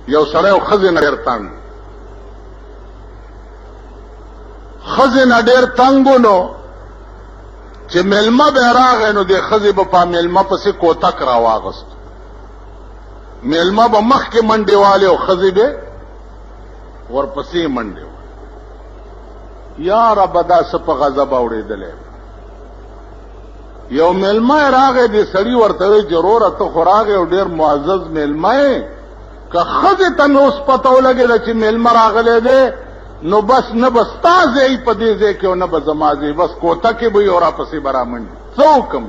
یو سړی او ښځې نه ډېر تنګ، ښځې نه ډېر تنګ نو چې مېلمه به راغی نو د ښځې به په مېلمه پسې کوتک راواغست. مېلمه به مخکې منډې والې او ښځې به ورپسې منډې والې. یا ربه دا څه په غضب اوړېدلی. یو مېلمه راغی، دې سړي ورته ویل چې وروره ته خو راغی او ډېر معزز مېلمه یې، که ښځې ته مې اوس پته ولګېده چې مېلمه راغلی دی نو بس نه به ستا ځای په دې ځای کې او نه به زما ځای، بس کوته کې به یې او راپسې به رامنډي، څه وکړم؟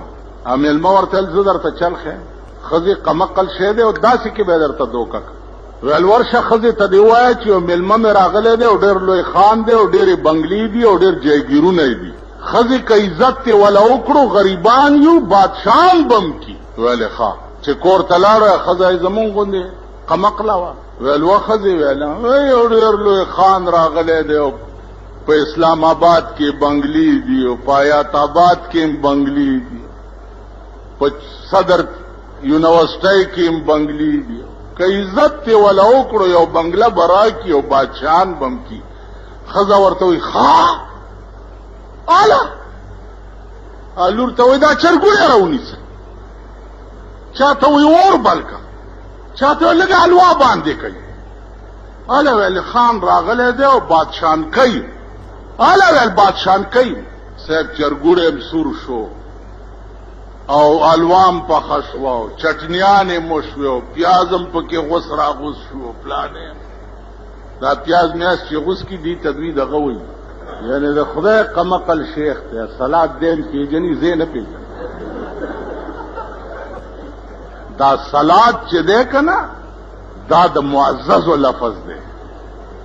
مېلمه ورته ویل زه درته چل ښیم، ښځې قمقل شی دی او داسې کې به یې درته دوکه کړم. ویل ورشه ښځې ته دې ووایه چې یو مېلمه مې راغلی دی او ډېر لوی خان دی او ډېرې بنګلې دي او ډېر جایګیرونه یې دي، ښځې که عزت یې وله وکړو غریبان یو بادشاهان به هم کي. ویل یې ښه. چې کور ته لاړه ښځه یې زمونږ غوندې قمقله وه. ویل وه ښځې، ویل یو ډېر لوی خان راغلی دی او په اسلام آباد کې بنګلې دي او په حیات آباد کې هم بنګلې دي، په صدر یونیورسټۍ کې هم بنګلې دي، که عزت یې وله وکړو یو بنګله به راکړي او بادشاهان به هم کړي. ښځه ورته وایي ښه اله لور ته وایي دا چرګوړی راونیسه، چاته وایي اور بل کړه، چاته وایي لږه حلوا باندې کوي. اله ویل خان راغلی دی او بادشاهان کوي. اله ویل بادشاهان کوي. صاحب چرګوړی هم سور شو او حلوا هم پخه شوه او چټنیانې مو شوې او پیاز هم پکې غوڅ راغوڅ شو. پلانې دا پیاز میاز چې غوڅ کړي دې ته دوی دغه وایي، یعنې د خدای قمقل شیخ دی، سلاد دی هم پېژني، زه نه پېژنم. دا سلاد چې دی که نه دا د معززو لفظ دی.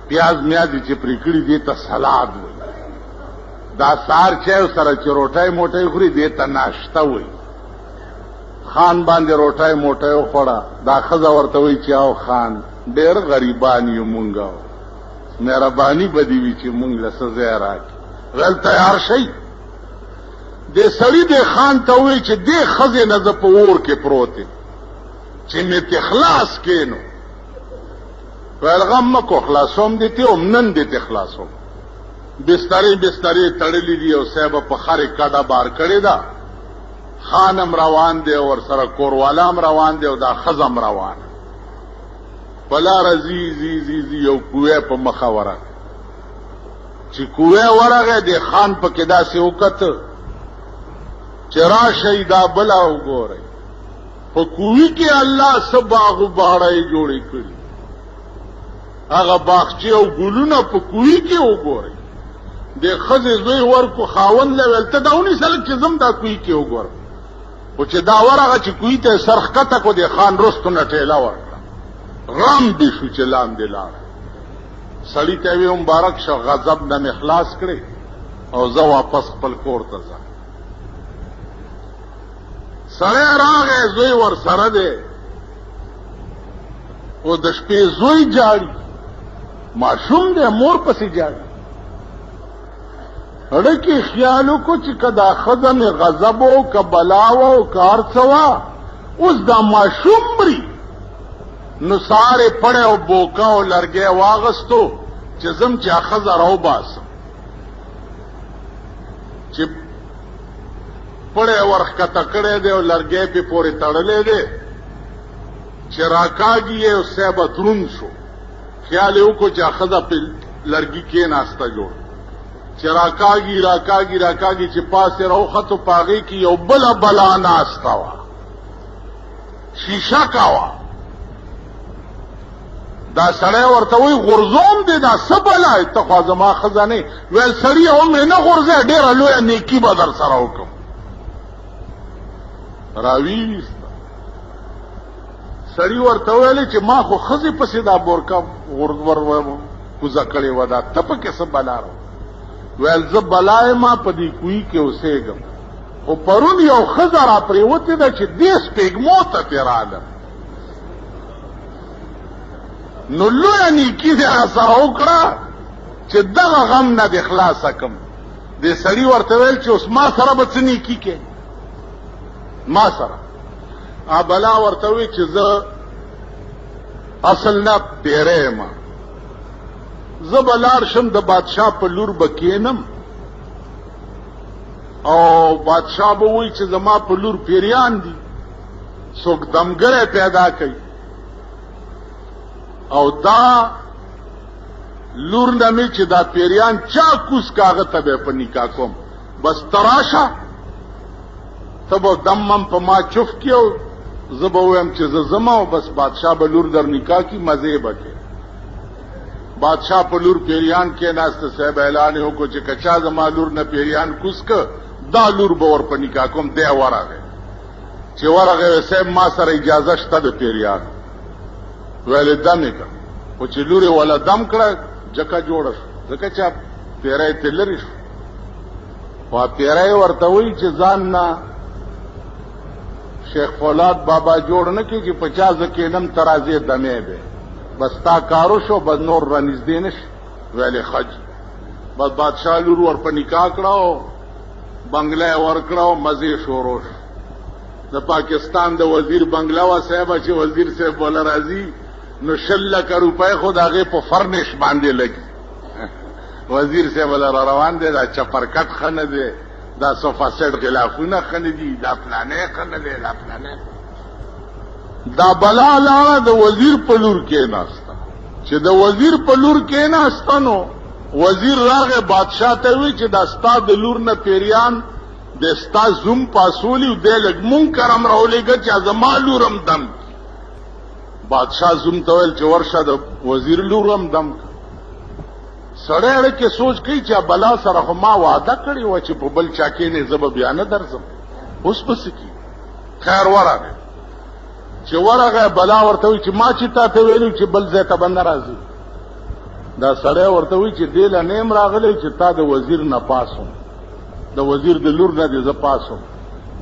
پیاز میاز یې چې پرې کړي دې ته سلاد وایي. دا سهار چای سره چې روټۍ موټۍ خوري دې ته ناشته وایي. خان باندې روټۍ موټۍ وخوړه، دا ښځه ورته وایي چې او خان ډېر غریبان یو مونږ، مهرباني به دې وي چې مونږ له څه ځای راکړي. ویل تیار شئ. دې سړي دې خان ته وویل چې دې ښځې نه زه په اور کې پروت یم، چې مې ترې خلاص کړې نو. ویل غم مه کوه، خلاصوم دې ترې هم نن دې ترې خلاصوم. بسترې بسترې تړلې دي او صاحب په خرې کډه بار کړې ده. خان هم روان دی او ورسره کوروالا هم روان دی او دا ښځه هم روانه. په لاره ځي ځي ځي ځي یو کوی په مخه ورغی. چې کوی ورغی د خان پکې داسې وکته چې راشئ دا بله وګورئ. په کوی کې الله څه باغ و باړه یې جوړې کړي، هغه باغچې او ګلونه په کوی کې وګورئ. د ښځې زوی ورکو خاوند له ویل ته دا ونیسه لږ چې زم دا کوی کې وګورم. خو چې دا ورغه چې کوی ته یې سر ښکته کړو، د خان رستو نه ټیله ورکړه، غم دې شو چې لاندې لاړ. سړي ته وی مبارک شه، غضب نه مې خلاص کړې او زه واپس خپل کور ته ځم. سړی راغی، زوی ورسره دی او د شپې زوی جاړي، ماشوم دی، مور پسې جاړي. هډکې خیال وکړو چې که دا ښځه مې غضب او که بلا وه او که هر څه وه، اوس دا ماشوم مري. نو سهار یې پړی او بوکه او لرګی واغستو چې ځم چې ښځه راوباسم. چې پړی ورښکته کړی دی او لرګی پې پورې تړلی دی، چې راکاږي یې او صاحبه دروند شو. خیال یې وکړو چې ښځه پې لرګي کېناسته جوړ. چې راکاږي راکاږي راکاږي چې پاس یې راوختو، په هغې کې یو بله بلا ناسته وه، شیشه کوه. دا سړی ورته وایي غورځوم دې، دا څه بلا یې، ته خو زما ښځه نه یې. ویل سړیه هم یې نه غورځوې، ډېره لویه نیکي به در سره وکړم. راویسته سړي ورته وویل چې ما خو ښځې پسې دا بورکه ور کوزه کړې وه، دا ته پکې څه بلا راوړې؟ ویل زه بلا یم، په دې کوی کې اوسېږم، خو پرون یو ښځه را پرېوتې ده چې دې سپېږمو ته ترې رالم، نو لویه نیکي دې راسره وکړه چې دغه غم نه دې خلاصه کړم. دې سړي ورته ویل چې اوس ما سره به څه نیکي کې؟ ما سره بلا ورته وی چې زه اصل نه پیری یم، زه به لاړ شم د بادشاه په لور به کینم او بادشاه به وایي چې زما په لور پیریان دي، څوک دمګری پیدا کوي او دا لور نه مې چې دا پیریان چا کوز که هغه ته به په نکاح کوم. بس ته راشه، ته به دم هم په ما چف کړې او زه به ووایم چې زه ځم او بس بادشاه به لور در نکاح کړي، مزې به کوې. بادشاه په لور پیریان کېناسته، صاحب اعلان یې وکړو چې که چا زما لور نه پیریان کوز که دا لور به ور په نکاح کوم. دی ورغی، چې ورغی وی صاحب ما سره اجازه شته د پیریانو. ویلې دم یې کړه، خو چې لور یې وله دم کړه جکه جوړه شو، ځکه چې پیری ترې لرې شو. خو پیری ورته وایي چې ځان نه شیخ فولاد بابا جوړ نه کړي چې په چا زه کښېنم ته راځې دمې به، بس تا کار وشو، بس نور رانږدې نه شي. ویلې ښه جي. بس بادشاه لور ور په نکاح کړه او بنګله یې ورکړه او مزې شروع شو. د پاکستان د وزیر بنګله وه صاحب، چې وزیر صاحب وله راځي نو 20 لکه روپۍ خو د هغې په فرنش باندې لګي. وزیر صاحب وله را روان دی، دا چپرکټ ښه نه دی، دا صوفا سیټ غلافونه ښه نه دي، دا پلانې ښه نه دی، دا پلانې. دا بلا لاړه د وزیر په لور کېناسته. چې د وزیر په لور کېناسته نو وزیر راغی بادشاه ته وی چې دا ستا د لور نه پیریان د ستا زوم پاسولی او دی لږ مونږ کرم راولېږه چې زما لور هم دم کړي. بادشاه زوم ته ویل چې ورشه د وزیر لور هم دم کړه. سړی اړه کې سوچ کوي چې بلا سره خو ما وعده کړې وه چې په بل چا کښېنې زه به بیا نه درځم، اوس به څه کېږي؟ خیر ورغی، چې ورغی بلا ورته وایي چې ما چې تا ته ویلي چې بل ځای ته به نه راځي. دا سړی ورته وایي چې دې له نه یم راغلی چې تا د وزیر نه پاسوم، د وزیر د لور نه دې زه پاسوم،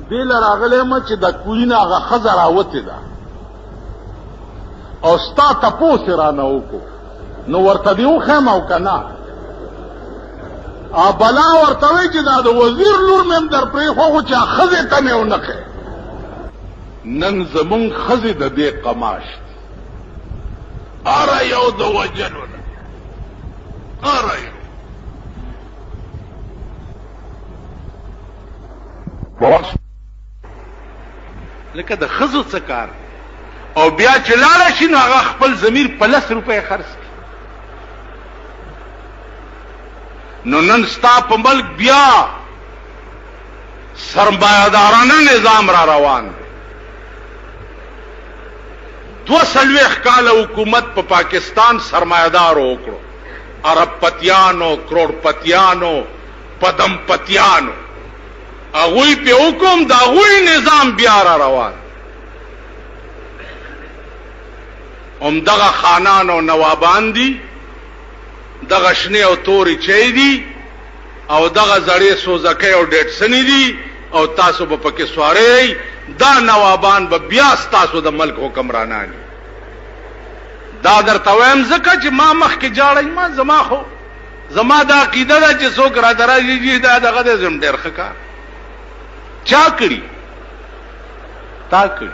دې له راغلی یم چې د کوی نه هغه ښځه راوتې ده او ستا تپوس یې رانه وکړو، نو ورته دې وښیم او که نه؟ بلا ورته وایي چې دا د وزیر لور مې هم در پرېښوه خو چې ښځې ته مې ونه ښیې. نن زمونږ ښځې د دې قماش دي، هره یو د وژلو ده، هره یو. لکه د ښځو څه کار؟ او بیا چې لاړه شي نو هغه خپل ضمیر په 10 روپۍ خرڅ کړي. نو نن ستا په ملک بیا سرمایهدارانه نظام را روان دی. 42 کاله حکومت په پاکستان سرمایهدارو وکړو، عرب پتیانو، کروڑپتیانو، پدم پتیانو، هغوی پې وکړو، د هغوی نظام بیا را روان دی. همدغه خانان او نوابان دي، دغه شنې او تورې چای دي او دغه زړې سوزکۍ او ډیټسنې دي او تاسو به پکې سواره یئ. دا نوابان به بیا ستاسو د ملک حکمرانان وي. دا درته وایم ځکه چې ما مخکې جاړی ما زما خو زما دا عقیده ده چې څوک راته راشي چې دا دغه دی، زم ډېر ښه کار چا کړي، تا کړي.